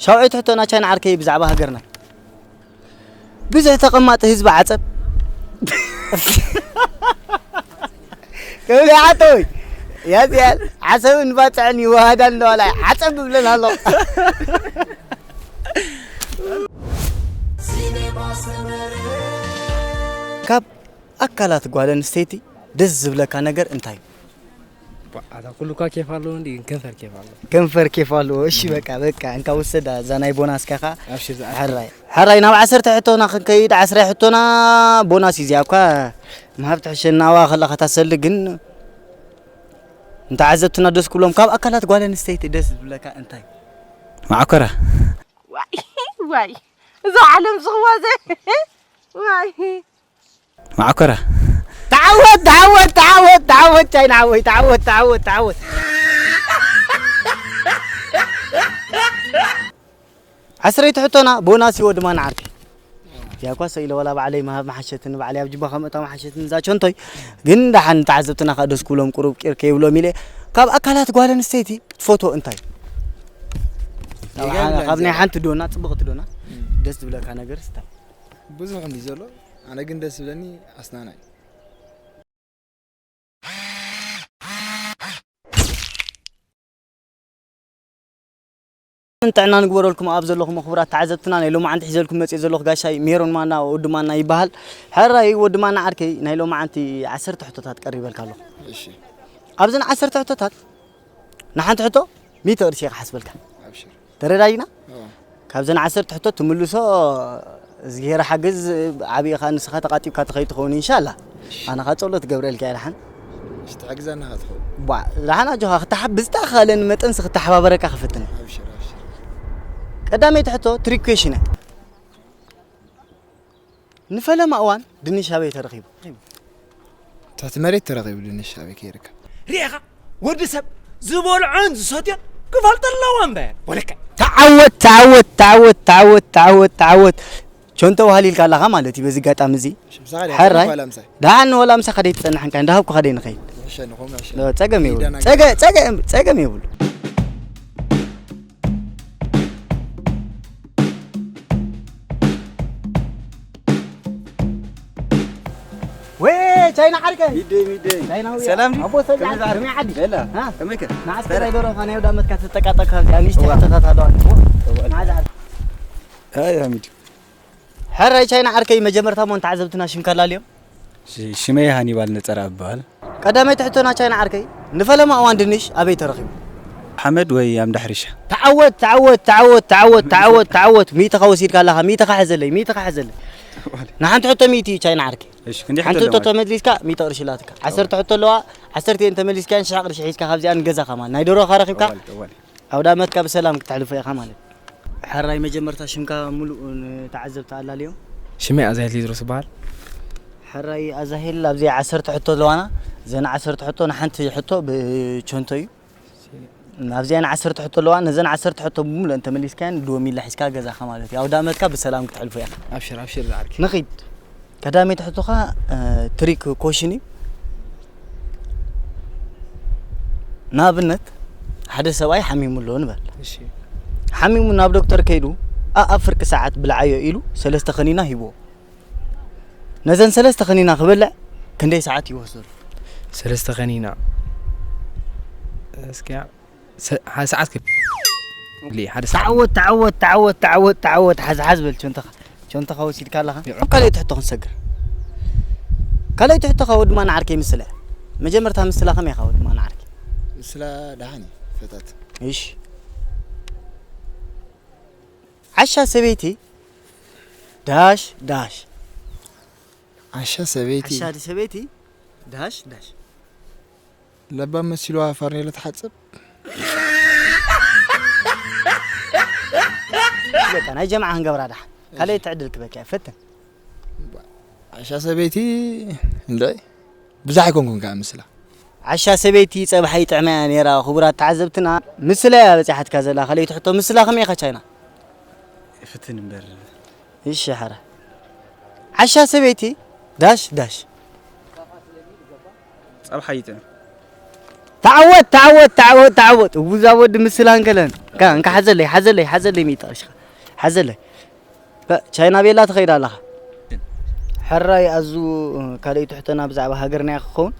ሻውዒት ሕቶና ቻይና ዓርከይ ብዛዕባ ሃገርና። ብዙሕ ተቐማጢ ህዝቢ ዓጸብ። ክብል ይሓተወይ። ያዝ ያል ዓሰብን ባጽዕን ይወሃዳል እንደዋላ ዓጸብ ብለን ኣሎ። ካብ ኣካላት ጓል ኣንስተይቲ ደስ ዝብለካ ነገር እንታይ እዩ? ባ-፣ ኣታ ኩሉ እኳ ኬፍ ኣለዎ እንዲ፣ ግን ከንፈር ኬፍ ኣለዎ። ከንፈር ኬፍ ኣለዎ። እሺ፣ በቃ፣ በቃ፣ እንካ ውሰዳ፣ እዛ ናይ ቦናስካ ኢኻ። ኣብሽር፣ ዝኣክል። ሕራይ። ሕራይ፣ ናብ ዓሰርተ ሕቶና ክንከይድ፣ ዓስራይ ሕቶና ቦናስ እዩ። እዚኣ እኳ ምሃብ ትሕሸናዋ ከለኻ ታሰሊ፣ ግን እንተዓዘብትና ደስ ክብሎም። ካብ ኣካላት ጓል ኣንስተይቲ ደስ ዝብለካ እንታይ? ማዕኮራ። ዋይ፣ ዋይ፣ እዛ ዓለም ዝኽዋዘ። ዋይ። ማዕኮራ። ተዓወት፣ ተዓወት፣ ተዓወት፣ ተዓወት፣ ቻይና ዓወይ፣ ተዓወት፣ ተዓወት፣ ተዓወት። ዓስረይቲ ሕቶና ቦናስ ይወ ድማ ንዓርኪ። ያኳ ሰኢለ ወላ ባዕለይ ምሃብ መሓሸትኒ፣ ባዕለይ ኣብ ጅባ ከምእታ መሓሸትኒ እዛ ቸንቶይ። ግን ደሓን ተዓዘብትና ከኣ ደስ ክብሎም ቁሩብ ቂር ከይብሎም ኢለ። ካብ ኣካላት ጓል ኣንስተይቲ ክትፈትዎ እንታይ? ካብ ጌጋ ሓ-፣ የብላን ካብ ናይ እዚኣ። ሓንቲ ዶና፣ ጽብቕቲ ዶና፣ እም። ደስ ዝብለካ ነገርስ እንታይ? ብዙሕ እንዲ ዘሎ፣ ኣነ ግን ደስ ዝብለኒ ኣስናና እዩ። ጥዕና ንግበረልኩም ኣብ ዘለኹም ክቡራት ተዓዘብትና። ናይ ሎማዓንቲ ሒዘልኩም መፅእ ዘለኹ ጋሻይ ሜሮን ማና ወዲ ማና ይበሃል። ሕራይ ወዲ ማና ዓርከይ፣ ናይ ሎማዓንቲ ዓሰርተ ሕቶታት ቀሪበልካ ኣለኹ። እሺ። ኣብዘን ዓሰርተ ሕቶታት ንሓንቲ ሕቶ ሚእቲ ቅርሺ እየ ክሓስበልካ። ኣብሽር። ተረዳዲና? ኣዎ። ካብዘን ዓሰርተ ሕቶ ትምልሶ እዝግሄር ሓግዝ፣ ዓብዪ ኸኣ ንስኻ ተቓጢብካ ትኸይድ ትኸውን ኢንሻላ። እሺ። ኣነ ኸኣ ጸሎት ገብረልካ እየ ደሓን። እሺ፣ ትሕግዘና ኸኣ ትኸውን። ቧ፣ ደሓን ኣጆኻ፣ ክተሓ-፣ ብዝተኻእለኒ መጠንስ ክተሓባበረካ ክፍትን እየ። ኣብሽር፣ ኣብሽር። ቀዳመይቲ ሕቶ ትሪክ ኩዌሽን እያ። ንፈለማ እዋን ድንሽ ኣበይ ተረኺቡ? ትሕቲ መሬት ተረኺቡ ድንሽ ኣበይ ከይርከብ? ርኤኻ፣ ወዲ ሰብ ዝበልዖን ዝሰትዮን ክፈልጥ ኣለዎ እምበር፣ ወለከ። ተዓወት፣ ተዓወት፣ ተዓወት፣ ተዓወት፣ ተዓወት፣ ተዓወት። ቸንቶ ባህል ኢልካ ኣለኻ ማለት እዩ በዚ ኣጋጣሚ እዚ። ሽምሳ ኻደ፣ ሕራይ። ዋላ ምሳይ። ደሓን ዋላ ምሳኻ ደይትጸንሕ እንካ፣ እንዳሃብኩኻ ደይንኸይድ። እሺ፣ ንኹም፣ እሺ። ጸገም የብሉ። ጸገ-፣ ጸገ-፣ ጸገም የብሉ። ወይ ቻይና ዓርከይ። ሚደይ፣ ሚደይ። ቻይናዊ ሰላም ድዩ? ኣቦ ሰላም፣ ከመይ ዛዕባ? ከመይ ዓዲ? በላ። ሃ? ከመይ ከ? ንዓስከር ሰላም። ኣይደረኻ ናይ ወዳመትካ ትጠቃጠቅ ካብዚኣ ንእሽተይ እዋ። ሕቶታት ኣለዋ። እዋ። ንዓዚ ዓርከይ። ኣይ፣ ሓሚድ። ሕራይ ቻይና ዓርከይ፣ መጀመርታ እሞ ንተዓዘብትና ሽምካ ኣላልዮም። ሽ-፣ ሽመይ ሃኒባል ነጸራ እበሃል። ቀዳመይቲ ሕቶና ቻይና ዓርከይ፣ ንፈለማ እዋን ድንሽ ኣበይ ተረኺቡ? ሓመድ ወይ ኣብ እንዳ ሕርሻ? ተዓወት፣ ተዓወት፣ ተዓወት፣ ተዓወት፣ ተዓወት፣ ተዓወት። ሚእትኻ ወሲድካ ኣለኻ፣ ሚእትኻ ሕዘለይ፣ ሚእትኻ ሕዘለይ። ንሓንቲ ሕቶ ሚእቲ እዩ ቻይና ዓርከይ። እሺ፣ ክንደይ ሓንቲ ሕቶ ሕቶ ኣለዋ? ተመሊስካ ሚእቲ ቅርሺ ኣላትካ። ዓሰርተ ሕቶ ኣለዋ፣ ዓሰርተ እየን ተመሊስካን ሽሕ ቅርሺ ሒዝካ ካብዚኣን ገዛኻ ማለት ናይ ደሮኻ ረኺብካ። እዋል፣ እዋል። ኣውደ ዓመትካ ብሰላም ክተሕልፎ ኢኻ ማለት። ሕራይ መጀመርታ ሽምካ ሙሉእ ንተዓዘብቲ ኣላልዮ። ሽመይ ኣዛሄል ቴድሮስ ይበሃል። ሕራይ ኣዛሄል፣ ኣብዚ ዓሰርተ ሕቶ ኣለዋና። ዘን ዓሰርተ ሕቶ ንሓንቲ ሕቶ ብቸንቶ እዩ። ኣብዚኣን ዓሰርተ ሕቶ ኣለዋ። ነዘን ዓሰርተ ሕቶ ብሙሉእ እንተመሊስካየን ድወ ሚላ ሒዝካ ገዛኻ ማለት እዩ። ኣውደ ዓመትካ ብሰላም ክትሕልፎ ኢኻ። ኣብሽር፣ ኣብሽር ዝዓርከይ። ንኺድ። ቀዳመይቲ ሕቶኻ፣ እ፣ ትሪክ ኮሽን እዩ። ንኣብነት፣ ሓደ ሰብኣይ ሓሚሙ ኣሎ ንበል። እሺ። ሓሚሙ ናብ ዶክተር ከይዱ፣ "ኣኣብ ፍርቂ ሰዓት ብልዓዮ" ኢሉ ሰለስተ ከኒና ሂብዎ። ነዘን ሰለስተ ከኒና ክበልዕ ክንደይ ሰዓት ይወስደሉ? ሰለስተ ከኒና። እስኪ ሰ-፣ ሓደ ሰዓት ክብ-፣ ሓደ ሰዓት። ተዓወት፣ ተዓወት፣ ተዓወት፣ ተዓወት፣ ተዓወት። ሓዝ፣ ሓዝ በል ቸንተኻ። ቸንተኻ ወሲድካ ኣለኻ። ይዕቆ። ካልኣይቲ ሕቶ ክንሰግር። ካልኣይቲ ሕቶኻ ወዲ ማና ዓርከይ ምስላ። መጀመርታ ምስላ ከመይ ኢኻ ወዲ ማና ዓርከይ? ምስላ ደሓን እዩ፣ ፈታት። እሺ። ዓሻ ሰበይቲ ዳሽ ዳሽ። ዓሻ ሰበይቲ። ዓሻ ሰበይቲ ዳሽ ዳሽ። ለባም መሲልዋ ፋርኔሎ ትሓጽብ። በቃ ናይ ጀምዓ ክንገብራ ደሓን። ካልኣይቲ ዕድል ክበካ እያ፣ ፈትን። ዓሻ ሰበይቲ እንድዒ ብዛሕ ኣይኮንኩን ከኣ ምስላ። ዓሻ ሰበይቲ ጸብሓ ይጥዕማ እያ ነይራ። ክቡራት ተዓዘብትና፣ ምስላ እያ በጺሓትካ ዘላ። ካልኣይቲ ሕቶ፣ ምስላ ከመይ ኢኻ ቻይና? ይፍትን እምበር። እሺ፣ ሓራ። ዓሻ ሰበይቲ ዳሽ ዳሽ። ጸብሓ ይጥዕም። ተዓወት፣ ተዓወት፣ ተዓወት፣ ተዓወት። እውዛ ወዲ ምስላን ገለን። እንካ ሓዘለይ ሓዘለይ ሓዘለይ ሚጣ ሽኻ ሓዘለይ። ቻይና ቤላ ትኸይድ ኣለኻ። ሕራይ ኣዙ ካልኣይቲ ሕቶና ብዛዕባ ሃገርና እያ ክኸውን።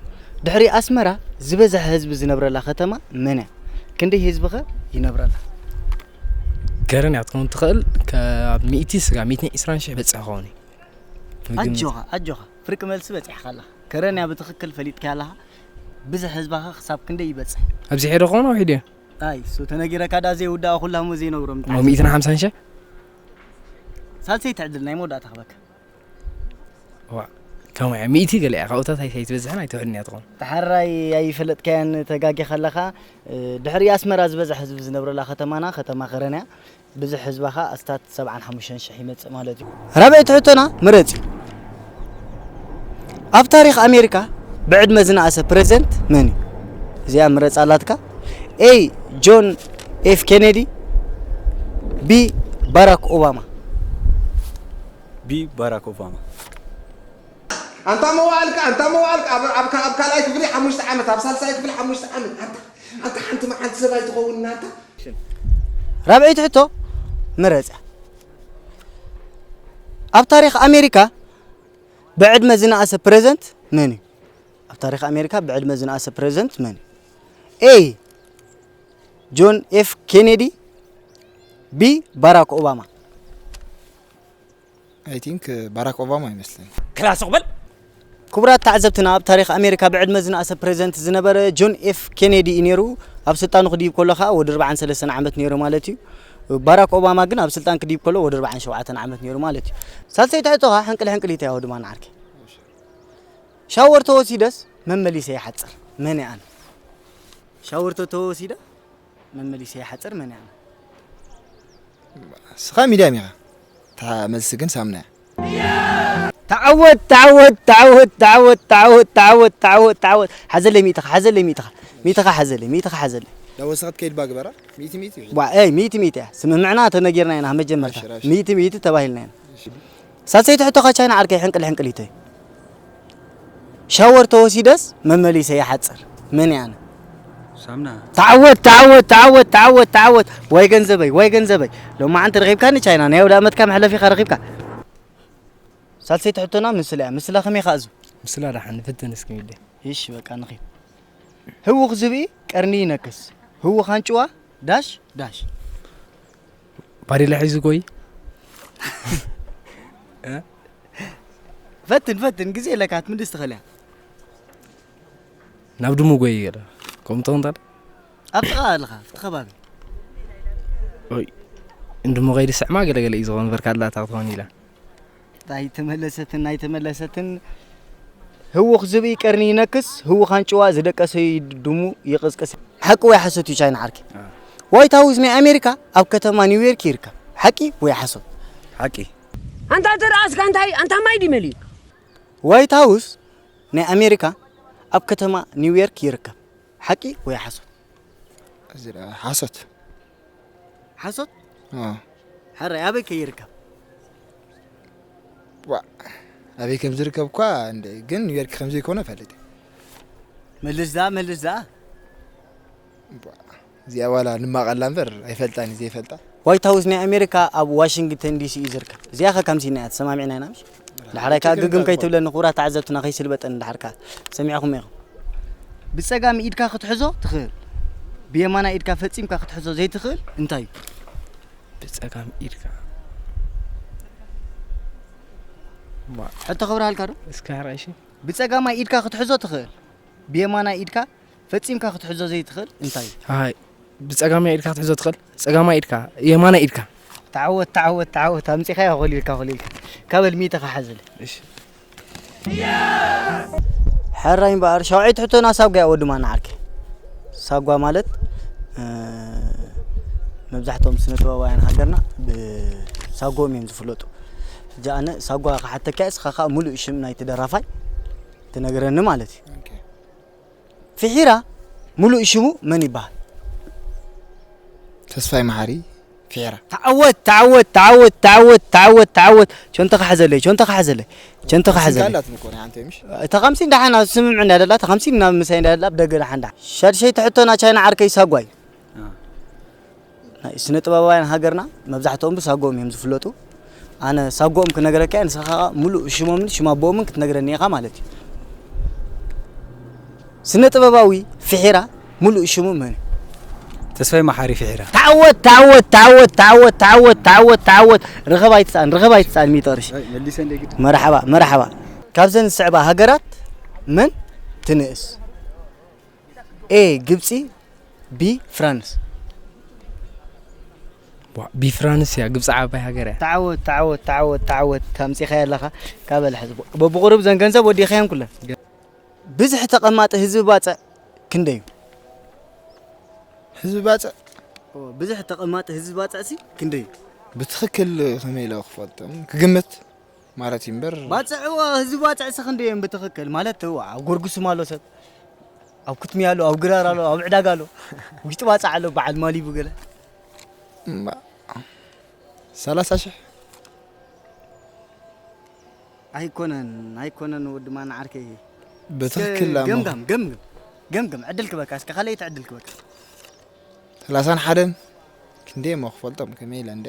ድሕሪ ኣስመራ ዝበዝሐ ህዝቢ ዝነብረላ ከተማ መን እያ? ክንደይ ህዝቢ ኸ ይነብረላ? ገረን እያ ክትከውን ትኽእል። ካብ ሚእቲ ስጋ ሚእትን ዕስራን ሽሕ በፅሕ ክኸውን እዩ። ምግምት። ኣጆኻ ኣጆኻ፣ ፍርቂ መልሲ በፂሕካ ኣለኻ። ከረን እያ ብትኽክል ፈሊጥካ ኣለኻ። ብዝሕ ህዝባኻ ክሳብ ክንደይ ይበፅሕ? ኣብዚ ሄደ ክኸውን ኣውሒድ እየ። ኣይ እሱ ተነጊረካ ዳ ዘይውዳኣ ኩላሞ ዘይነግሮም። ሞ ሚእትን ሓምሳን ሽሕ። ሳልሰይቲ ዕድል ናይ መወዳእታ ክበካ። ዋ፣ ከምኡ እያ። ሚእቲ ገለ እያ። ካብኡታት ኣይትበዝሕን ኣይትውሕድን እያ ትኸውን። ተሓራይ ኣይፈለጥካያን ተጋጊኻ ኣለኻ። ድሕሪ ኣስመራ ዝበዝሕ ህዝቢ ዝነብረላ ከተማና ከተማ ከረን እያ። ብዝሕ ህዝባ ኸኣ ኣስታት ሰብዓን ሓሙሽተን ሽሕ ይመጽእ ማለት እዩ። ራብዐይቲ ሕቶና ምረጽ እዩ። ኣብ ታሪኽ ኣሜሪካ ብዕድመ ዝነኣሰ ፕረዚደንት መን እዩ? እዚኣ ምረጽ ኣላትካ። ኤ ጆን ኤፍ ኬኔዲ፣ ቢ ባራክ ኦባማ። ቢ ባራክ ኦባማ። ኣንታ መዋእልካ ኣንታ መዋእልካ ኣብ ኣብ ኣብ ካልኣይ ክፍሊ ሓሙሽተ ዓመት ኣብ ሳልሳይ ክፍሊ ሓሙሽተ ዓመት ኣንታ ኣንታ ሓንቲ መዓልቲ ሰብ ኣይትኸውን ኣንታ ራብዐይቲ ሕቶ ምረጽ። ኣብ ታሪኽ ኣሜሪካ ብዕድመ ዝነኣሰ ፕረዚደንት መን እዩ? ኣብ ታሪኽ ኣሜሪካ ብዕድመ ዝነኣሰ ፕረዚደንት መን እዩ? ኤ ጆን ኤፍ ኬኔዲ፣ ቢ ባራክ ኦባማ። I think ባራክ ኦባማ ይመስለኒ። ክላስ ቕበል ክቡራት ተዓዘብትና፣ ኣብ ታሪኽ ኣሜሪካ ብዕድመ ዝነኣሰ ፕረዚደንት ዝነበረ ጆን ኤፍ ኬኔዲ እዩ ነይሩ። ኣብ ስልጣኑ ክድይብ ከሎ ከዓ ወዲ ኣርብዓን ሰለስተን ዓመት ነይሩ ማለት እዩ። ባራክ ኦባማ ግን ኣብ ስልጣን ክድይብ ከሎ ወዲ ኣርብዓን ሸውዓተን ዓመት ነይሩ ማለት እዩ። ሳልሰይቲ ሕቶ ከዓ ሕንቅል ሕንቅሊት እያ ወዲ ማን ዓርከይ። ሻወር ተወሲደስ መመሊሰ ይሓፅር መን እየ ኣነ? ሻወር ተተወሲደ መመሊሰ ይሓፅር መን እየ ኣነ? እስኻ ሚድያም ኢኻ። እታ መልሲ ግን ሳምና እያ። ተዓወት ተዓወት ተዓወት ተዓወት ተዓወት ተዓወት ተዓወት ተዓወት ሓዘለይ ሚእትኻ ሓዘለይ ሚእትኻ ሚእትኻ ሓዘለይ ሚእትኻ ሓዘለይ። ዳወሰኸት ከይድ ባግበራ ሚእቲ ሚእቲ እዩ። ዋ ኤይ ሚእቲ ሚእቲ እያ ስምምዕና ተነጊርና ኢና ካብ መጀመርታ። ሚእቲ ሚእቲ ተባሂልና ኢና። ሳልሰይቲ ሕቶ ኸ ቻይና ዓርከይ ሕንቅል ሕንቅሊተይ። ሻወር ተወሲደስ መመሊሰ ይሓፅር መን እየ ኣነ? ሳምና ተዓወት ተዓወት ተዓወት ተዓወት ተዓወት። ዋይ ገንዘበይ ዋይ ገንዘበይ። ሎማዓንቲ ረኺብካኒ ቻይና ናይ ኣውደ ኣመትካ መሕለፊኻ ረኺብካ። ሳልሰይቲ ሕቶና ምስላ እያ። ምስላ ከመይ ከ ኣዙ? ምስላ ደሓን ንፍትን እስኪ ሚለ። እሺ በቃ ንኺድ። ህውኽ ዝብኢ ቀርኒ ይነክስ፣ ህውኽ ኣንጭዋ ዳሽ ዳሽ። ባዴላ ሒዙ ጎይ። ፈትን ፈትን ግዜ ኣለካ ክትምልስ ትኽእል እያ። ናብ ድሙ ጎይ ገለ ከምኡ ትኽንታል። ኣብ ጥቓ ኣለኻ ኣብቲ ከባቢ። ኦይ እንድሞ ከይዲ ስዕማ ገለገለ እዩ ዝኾን በርካ ኣላታ ክትኾን ኢላ። ኣይተመለሰትን ኣይተመለሰትን። ህውኽ ዝብኢ ቀርኒ ይነክስ፣ ህውኽ ኣንጭዋ ዝደቀሰ ድሙ ይቕስቅስ። ሓቂ ወይ ሓሶት እዩ ቻይና ዓርኪ? ዋይት ሃውስ ናይ ኣሜሪካ ኣብ ከተማ ኒውዮርክ ይርከብ። ሓቂ ወይ ሓሶት? ሓቂ። ኣንታ ተረኣስካ እንታይ ኣንታ ማይ ድዩ መሊኡ? ዋይት ሃውስ ናይ ኣሜሪካ ኣብ ከተማ ኒውዮርክ ይርከብ። ሓቂ ወይ ሓሶት? ሓሶት። ሓሶት? ኣዎ። ሕራይ ኣበይ ከ ይርከብ? ዋ ኣበይ ከም ዝርከብ እኳ እንደ ግን ኒውዮርክ ከም ዘይኮነ እፈልጥ እየ። መልስ ደኣ መልስ ደኣ። ዋ እዚኣ ዋላ ንማቐላ እምበር ኣይፈልጣን እየ ዘይፈልጣ። ዋይት ሃውስ ናይ ኣሜሪካ ኣብ ዋሽንግተን ዲሲ እዩ ዝርከብ። እዚኣ ከ ካምሲና እያ ተሰማሚዕና ኢና ምሽ? ዳሕራይ ከኣ ግግም ከይትብለኒ ክቡራት ተዓዘብትና ከይስልበጠኒ ዳሕር ከኣ ሰሚዕኹም ኢኹም። ብጸጋም ኢድካ ክትሕዞ ትኽእል፣ ብየማናይ ኢድካ ፈጺምካ ክትሕዞ ዘይትኽእል እንታይ እዩ? ብጸጋም ኢድካ ሕቶ ክብርሃልካ ዶ? እስካ ራእሺ ብጸጋማይ ኢድካ ክትሕዞ ትኽእል፣ ብየማናይ ኢድካ ፈጺምካ ክትሕዞ ዘይትኽእል እንታይ እዩ? ኣይ ብጸጋማይ ኢድካ ክትሕዞ ትኽእል፣ ጸጋማይ ኢድካ፣ የማናይ ኢድካ። ተዓወት ተዓወት ተዓወት ኣምጺኻያ ኮሊልካ ኮሊልካ ካበል ሚእቲ ክሓዝል። እሺ። ሕራይ እምበኣር ሻውዓይቲ ሕቶና ሳጓ እያ ወዲ ማና ዓርከይ። ሳጓ ማለት መብዛሕትኦም ስነ ጥበባውያን ሃገርና ብሳጎኦም እዮም ዝፍለጡ። ሕጂ ኣነ ሳጓ ክሓተካ እየ፣ እስኻ ከዓ ሙሉእ ሽም ናይቲ ደራፋይ ትነግረኒ ማለት እዩ። ፍሒራ ሙሉእ ሽሙ መን ይበሃል? ተስፋይ መሓሪ ፍሒራ። ተዓወት ተዓወት ተዓወት ተዓወት ተዓወት ተዓወት ቾንተኻ ሓዘለይ ቾንተኻ ሓዘለይ ቾንተኻ ሓዘለይ። ኣላትም እኮ ናይ ሓንቲ ምሽ። እታ ከምሲ እንዳሓና ስምምዕ እንዳደላ እታ ከምሲ ናብ ምሳይ እንዳደላ ብደገ ዳሓን ዳሓን። ሻድሸይቲ ሕቶና ቻይና ዓርከይ ሳጓይ። ስነ ጥበባውያን ሃገርና መብዛሕትኦም ብሳጎኦም እዮም ዝፍለጡ። ኣነ ሳጎኦም ክነግረካ እየ፣ ንስኻ ከዓ ሙሉእ ሽሞምን ሽም ኣቦኦምን ክትነግረኒ ኢኻ ማለት እዩ። ስነ ጥበባዊ ፍሒራ ሙሉእ ሽሙ መን እዩ? ተስፋይ መሓሪ ፍሒራ። ተዓወት፣ ተዓወት፣ ተዓወት፣ ተዓወት፣ ተዓወት፣ ተዓወት፣ ተዓወት። ርኸብ ኣይትስኣን፣ ርኸብ ኣይትስኣን፣ ሚእቲ ቅርሺ። ኣይ፣ መሊሰ እንደ ግድ። መርሓባ፣ መርሓባ። ካብዘን ዝስዕባ ሃገራት መን ትንእስ? ኤ ግብፂ፣ ቢ ፍራንስ። ዋ፣ ቢ ፍራንስ እያ፣ ግብፂ ዓባይ ሃገር እያ። ተዓወት፣ ተዓወት፣ ተዓወት፣ ተዓወት። ኣምፂኻዮ ኣለኻ። ካበል ሕዚ። በብቑሩብ ዘን ገንዘብ ወዲእኻየን ኩለን። ብዝሒ ተቐማጢ ህዝቢ ባፅዕ ክንደይ እዩ? ህዝቢ ባፅዕ? ኦ፣ ብዝሒ ተቐማጢ ህዝቢ ባፅዕ ሲ ክንደይ እዩ? ብትኽክል ከመይ ኢለ ክፈልጦም? ክግምት ማለት እዩ እምበር። ባፅዕ፣ እዋ፣ ህዝቢ ባፅዕ ሲ ክንደይ እዮም ብትኽክል? ማለት፣ እዋ፣ ኣብ ጎርጉስም ኣሎ ሰብ፣ ኣብ ክትሚ ኣሎ፣ ኣብ ግራር ኣሎ፣ ኣብ ዕዳጋ ኣሎ፣ ውሽጢ ባፅዕ ኣሎ፣ በዓል ማሊቡ ገለ። እምባ፣ ሰላሳ ሺሕ። ኣይኮነን፣ ኣይኮነን ወዲ ማን ዓርከይ። ብትኽክል እስከ ኣሞ። ገምጋም፣ ገምግም፣ ገምግም፣ ዕድል ክበካ፣ እስከ ካልኣይቲ ዕድል ክበካ። ሰላሳን ሓደን ክንደይ እሞ ክፈልጦም ከመይ ኢለ እንደ።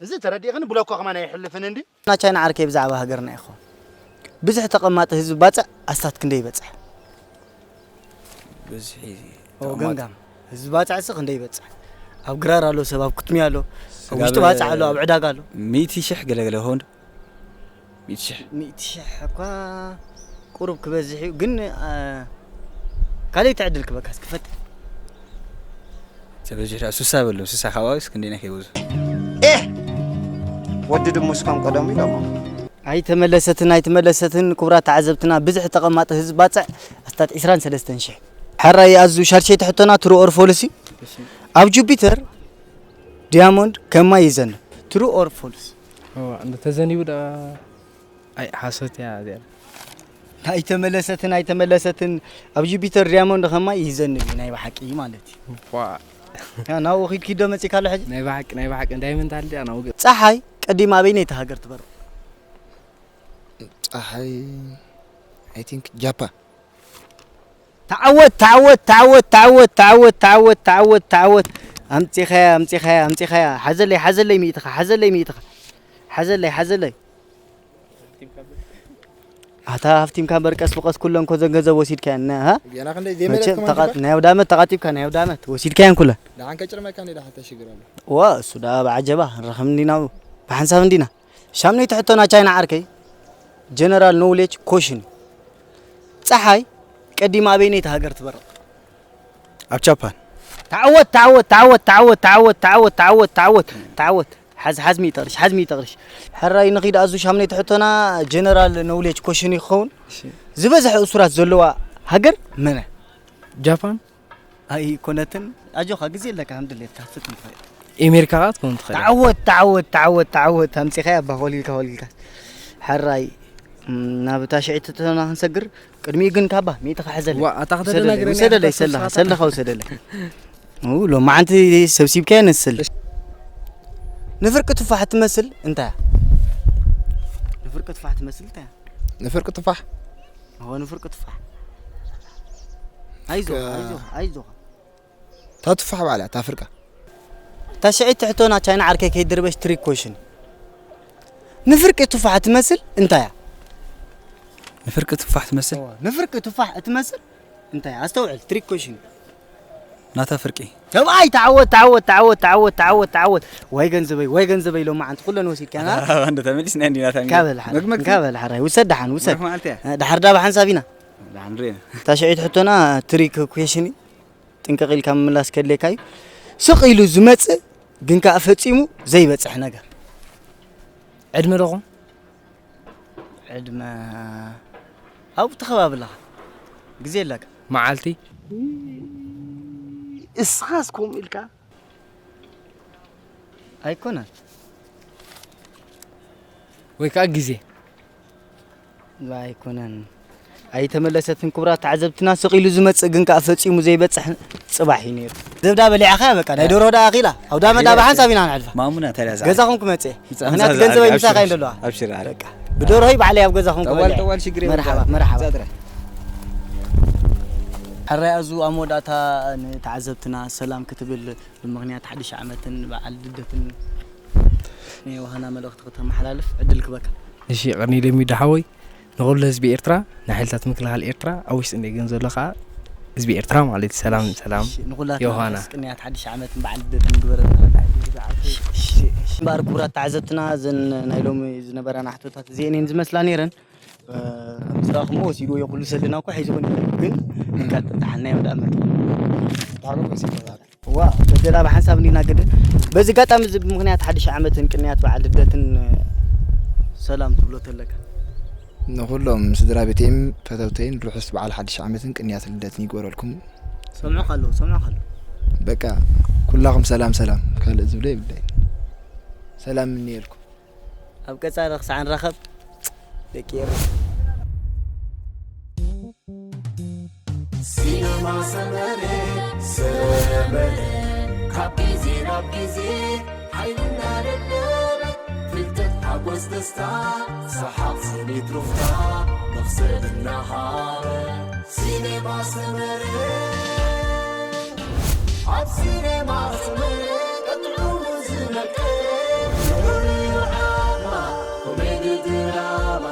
እዚ ተረዲእኽን ብሎኮ ከማን ኣይሕልፍን እንዲ። ናቻይና ዓርከይ ብዛዕባ ሃገርና ኢኹ። ብዝሒ ተቐማጢ ህዝቢ ባጽዕ ኣስታት ክንደይ ይበጽሕ? ብዝሒ ኦ፣ ተቐማጢ። ገምጋም። ህዝቢ ባጽዕ ሲ ክንደይ ይበጽሕ? ኣብ ግራር ኣሎ ሰብ፣ ኣብ ክትሚ ኣሎ፣ ኣብ ስጋብ ውሽጢ ባጽዕ ኣሎ፣ ኣብ ዕዳጋ ኣሎ። ሚእቲ ሽሕ ገለ ገለ ይኸውን ዶ? ሚእቲ ሽሕ። ሚእቲ ሽሕ እኳ ቁሩብ ክበዝሕ እዩ፣ ግን፣ አ፣ ካልኣይቲ ዕድል ክበካ እስኪ ፈትን። ተበዚሑ ደኣ ሱሳ በሎ፣ ሱሳ ካባቢስ ክንደይ ናይ ከይበዝሑ። ኤህ! ወዲ ድሙስ ከም ቀደሙ ኢሎሞ። ኣይተመለሰትን፣ ኣይተመለሰትን፣ ክቡራት ተዓዘብትና፣ ብዝሒ ተቐማጢ ህዝቢ ባጽዕ ኣስታት ዒስራን ሰለስተን ሽሕ። ሕራይ ኣዙ ሻድሸይቲ ሕቶና ትሩ ኦር ፎልስ እዩ። እሺ። ኣብ ጁፒተር ዲያሞንድ ከማይ ይዘንብ። ትሩ ኦር ፎልስ? እዋ፣ እንተ ተዘኒቡ ደኣ፣ ኣይ፣ ሓሶት እያ እዚኣ። ኣይተመለሰትን፣ ኣይተመለሰትን። ኣብ ጁፒተር ዲያሞንድ ከማይ ይዘንብ እዩ፣ ናይ ብሓቂ ማለት እዩ። ዋ። ያ፣ ናብኡ ኺድ ኪዶ መጺእካ ኣሎ ሕጂ? ናይ ብሓቂ፣ ናይ ብሓቂ፣ ዳይመንድ ኣልድያ ናብኡ ገ- ጸሓይ ቀዲማ ኣበይነይቲ ሃገር ትበርቕ? ጸሓይ፣ I think ጃፓን። ተዓወት፣ ተዓወት፣ ተዓወት፣ ተዓወት፣ ተዓወት፣ ተዓወት፣ ተዓወት፣ ተዓወት። ኣምጺኻያ፣ ኣምጺኻያ፣ ኣምጺኻያ። ሓዘለይ፣ ሓዘለይ ሚእትኻ፣ ሓዘለይ ሚእትኻ። ሓዘለይ፣ ሓዘለይ። ኣታ ሃፍቲምካ እምበር ቀስ ብቐስ ኩለን ኮ ዘን ገንዘብ ወሲድካየን፣ ሃ? ገና ክንደይ መቸም ዘይመለስኩም ተቓ-፣ ኣንተ? ናይ ኣውደ ዓመት ተቓጢብካ፣ ናይ ኣውደ ዓመት ወሲድካየን ኩለን። ደሓን ከጭርመካ እንዴ ደሓን ተሽግር ኣሎ። ዋ፣ እሱ ደኣ ብዓጀባ፣ ንረኽብ እንዲና፣ ብሓንሳብ እንዲና። ሻምነይቲ ሕቶና ቻይና ዓርከይ፣ ጀነራል ኖውሌጅ ኮሽን። ጸሓይ ቀዲማ ኣበይነይቲ ሃገር ትበርቕ? ኣብ ጃፓን። ተዓወት፣ ተዓወት፣ ተዓወት፣ ተዓወት። ሓዝ፣ ሓዝ ሚእቲ ቅርሽ፣ ሓዝ ሚእቲ ቅርሽ። ሕራይ ንኺድ ኣዙ ሻምነይቲ ሕቶና ጀነራል ኖውሌጅ ኮሽን ይኸውን። እሺ። ዝበዝሐ እሱራት ዘለዋ ሃገር መን እያ? ጃፓን። ኣይኮነትን። ኣጆኻ፣ ግዜ ኣለካ፣ ከም ድሌትካ፣ ፍትን ትኸይድ። ኣሜሪካ ከኣ ትከውን ትኽእል እያ። ተዓወት፣ ተዓወት፣ ተዓወት፣ ተዓወት። ኣምጺኻያ ኣባ፣ ኮሊልካ፣ ኮሊልካ። ሕራይ፣ ም፣ ናብ እታ ሽዒት እቶና ክንሰግር፣ ቅድሚኡ ግን ካባ፣ ሚእቲ ክሕዘለይ። ዋ፣ ኣታ ውሰደለይ፣ ከተደናግረኒ ውሰደለይ፣ ኢኻ፣ ሰላኻ፣ ተስፋ ሰላኻ ውሰደለይ። ኡ፣ ሎማዓንቲ ሰብሲብካዮ ንስል። ንፍርቂ ቱፋሕ ትመስል እንታይ እያ? ንፍርቂ ቱፋሕ ትመስል እንታይ እያ? ንፍርቂ ቱፋሕ? እዎ፣ ንፍርቂ ቱፋሕ። ኣይዞኻ፣ ከ- ኣይዞኻ፣ ኣይዞኻ። እታ ቱፋሕ ባዕላ፣ እታ ፍርቃ። እታ ሽዒት ትሕቶና ቻይና ዓርከይ ከይድርበሽ ትሪክ ኮሽን። ንፍርቂ ቱፋሕ ትመስል እንታይ እያ? ንፍርቂ ቱፋሕ ትመስል? እዎ፣ ንፍርቂ ቱፋሕ እትመስል እንታይ እያ? ኣስተውዕል፣ ትሪክ ኮሽን። ናታ ፍርቂ። ሰብኣይ፣ ተዓወት፣ ተዓወት፣ ተዓወት። ወይ ገንዘበይ፣ ወይ ገንዘበይ፣ ሎማዓንቲ ኩለን ወሲድካና። ኣባ፣ እንዶ ተመሊስና እንዲና ታሚና። እንካ በል ሓራይ፣ መግመግቲ። እንካ በል ሓራይ፣ ውሰድ ደሓን፣ ውሰድ። መግመ ኣልትያ። እ፣ ደሓር ዳ ብሓንሳብ ኢና። ደሓን ርኢና። እታ ሽዒት ሕቶና ትሪክ ኩዌሽን እዩ። ጥንቅቕ ኢልካ ምምላስ ከድልየካ እዩ። ስቕ ኢሉ ዝመጽእ ግን ከኣ ፈጺሙ ዘይበጽሕ ነገር። ዕድመ ዶ ኾን? ዕድመ ኣብኡ ተኸባቢ ኣለኻ። ግዜ ኣለካ። መዓልቲ? እስኻስ ከምኡ ኢልካ? ኣይኮነን። ወይ ከኣ ግዜ? ኣይኮነን። ኣይተመለሰትን ክቡራት ተዓዘብትና፣ ስቕ ኢሉ ዝመጽእ ግን ከኣ ፈጺሙ ዘይበጽሕ ጽባሕ እዩ ነይሩ። ዘብዳ በሊዕኻ በቃ፣ ናይ ደርሆ ደኣ ኣኺላ። ኣውዳመ ደኣ ብሓንሳብ ኢና ንሕልፋ። ማሙና እንታይ ደኣ ዝዓቢ? ገዛኹም ክመጽእ እየ። ምጻእ ምጻእ ምኽንያቱ ገንዘበይ ዝዓቢ፣ ምሳኻ ኣብሽር፣ እየን ዘለዋ። ኣብሽር፣ ኣረ። በቃ። ብደርሆይ ባዕለይ ኣብ ገዛኹም ጠዋል፣ ክበልዕ። ጠዋል፣ ሽግር የብልካ። መርሓባ፣ መርሓባ። ምጻእ ጥራይ። ሕራይ ኣዙ ኣብ መወዳእታ ንተዓዘብትና ሰላም ክትብል ብምኽንያት ሓድሽ ዓመትን በዓል ልደትን ናይ ዮሃና መልእኽቲ ከተመሓላልፍ ዕድል ክበካ። እሺ፣ ቀኒ ለሚዳ ሓወይ፣ ንኹሉ ህዝቢ ኤርትራ፣ ንሓይልታት ምክልኻል ኤርትራ፣ ኣብ ውሽጥን ደገን ዘሎ ከዓ ህዝቢ ኤርትራ ማለት እዩ። ሰላም፣ ሰላም። እሺ፣ ንኹላትና ዮሃና። ርሑስ ቅንያት ሓድሽ ዓመትን በዓል ልደትን ግበረልና። እሺ፣ እሺ። እምበኣር ክቡራት ተዓዘብትና፣ እዘን ናይ ሎሚ ዝነበራና ሕቶታት እዚአን እየን ዝመስላ ነይረን። እ፣ ከም ዝረኣኹሞ ወሲድዎ እየ፣ ኩሉ ሰድና እኮ ሒዝዎ ነይሩ፣ ግን እንካል ጥጣሓና እዮም ደኣ መጡ። ዳዕሮ ወሲድዎ ዛሬ። ዋ፣ በደላ ብሓንሳብ እንዲና ገደ። በዚ ኣጋጣሚ እዚ ብምኽንያት ሓድሽ ዓመትን ቅንያት በዓል ልደትን ሰላም ትብሎ ተለካ? ንኹሎም ስድራ ቤተይን ፈተውተይን ርሑስ በዓል ሓድሽ ዓመትን ቅንያት ልደትን ይግበረልኩም። ሰምዑ ካለዉ፣ ሰምዑ ካለዉ። በቃ ኩላኹም ሰላም ሰላም፣ ካልእ ዝብሎ የብለይን። ሰላም እምነየልኩም። ኣብ ቀጻሊ ክሳዕ ንራኸብ ደቂ ኤረ። ሲነማ ሰመረ፣ ሰመረ፣ ካብ ግዜ ናብ ግዜ ሓይልና ደደበ፣ ፍልጠት ሓጎስ ደስታ፣ ሰሓቕ ስኒት ሩፍታ፣ መኽሰብ እናሃበ። ሲነማ ሰመረ፣ ኣብ ሲነማ ሰመረ፣ ቀጥዑ ዝነቀ፣ ንኹሉ ዓማ፣ ኮሜዲ ድራማ፣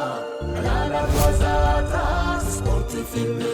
ዕላላት ዋዛታት፣ ስፖርት ፊልም